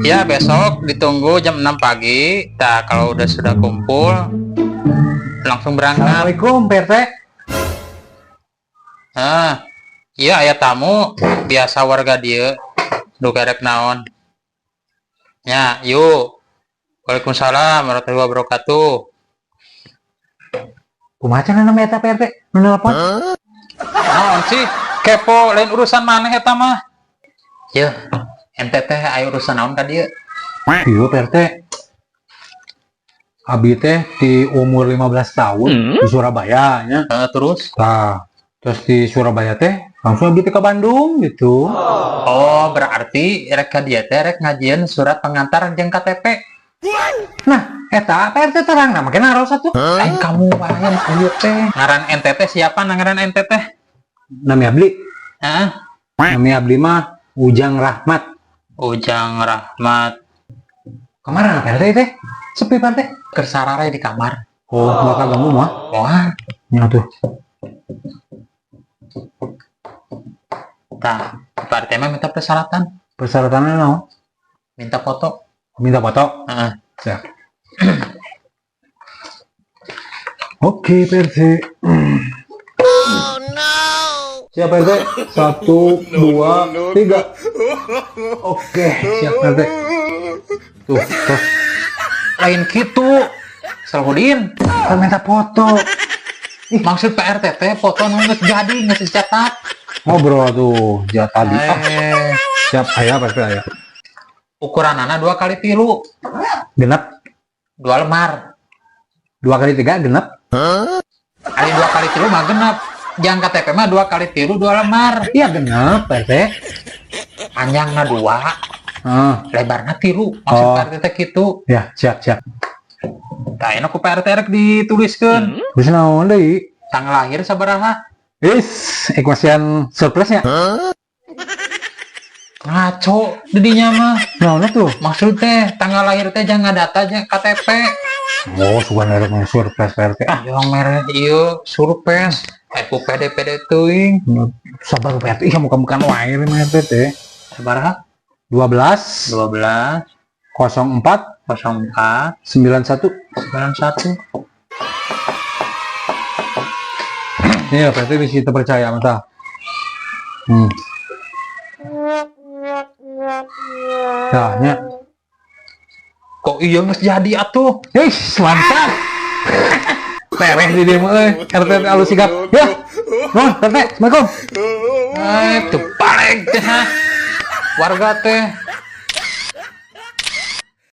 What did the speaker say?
Ya, besok ditunggu jam 6 pagi. Nah, kalau udah sudah kumpul langsung berangkat. Assalamualaikum, Pak RT. Ah, iya, aya tamu biasa warga dieu. Duka rek naon. Ya, yuk. Waalaikumsalam warahmatullahi wabarakatuh. Kumaha cenah nama eta, Pak RT? Nu nelpon? Naon sih? Kepo, lain urusan maneh eta mah. Ya, ente teh aya urusan naon ka dieu? Iya, Pak RT. Abi teh di umur 15 tahun di Surabaya nya. Terus? Nah, terus di Surabaya teh langsung abi teh ke Bandung gitu. Oh, berarti rek ka dieu teh rek ngajieun surat pengantar jeung KTP. Nah, eta Pak RT terang, nah makanya naros atuh. Lain kamu wae nu ieu teh. Ngaran ente teh siapa, nah, ngaran ente teh? Nami abdi, Hah? Nami abdi mah Ujang Rahmat. Ujang Rahmat. Kemana Pak RT teh? Sepi, Pak RT. Keur sarare di kamar. Oh, bakal ganggu mah. Wah, Ya tuh. Tah, Pak RT mah minta persyaratan, Persyaratannya naon? Minta foto. Minta foto. Heeh. Siap. Oke, Pak RT. Siap, Pak RT. Satu, dua, tiga. Oke, siap, Pak RT. Tuh, terus Lain kitu. Salhudin, kan minta foto. Maksud Pak RT teh foto nu geus jadi, geus dicetak. Ngobrol tuh, ya tadi. Ah, Eh, siap, aya, Pak RT, aya. Ukuranana 2 kali 3. Genep, 2 lembar. 2 kali 3 genep. Ari 2 kali 3 mah genep. Jang KTP mah 2 kali 3 2 lembar. Iya genep, Pak RT. Panjangna 2, Ah, lebarna 3. Maksud Oh. Pak RT teh kitu. Ya, siap, siap. Tah, enak ku Pak RT rek dituliskeun. Terus naon deui? Tanggal lahir sabaraha? Is, ekuasian surprise-nya. Ngaco didinya mah. Naon tuh? Maksud teh tanggal lahir teh jangan data aja KTP. Oh, sugan rek surprise Pak RT. Ah, Yang mere ieu surprise. Eh, ku pede-pede teuing. Sabar, Pak RT. Ih, muka-muka wae Pak RT teh. Sabaraha? 12 12 04 04 91. 91. Iya, Pak RT bisa kita percaya mata. Nah, nya. Kok iya geus jadi atuh? Eish, mantap. Tereh di dia mah euy. RT teh alus sigap. Ya. Nuhun, RT. Assalamualaikum. Eh, tuh balik teh, ha. Warga teh.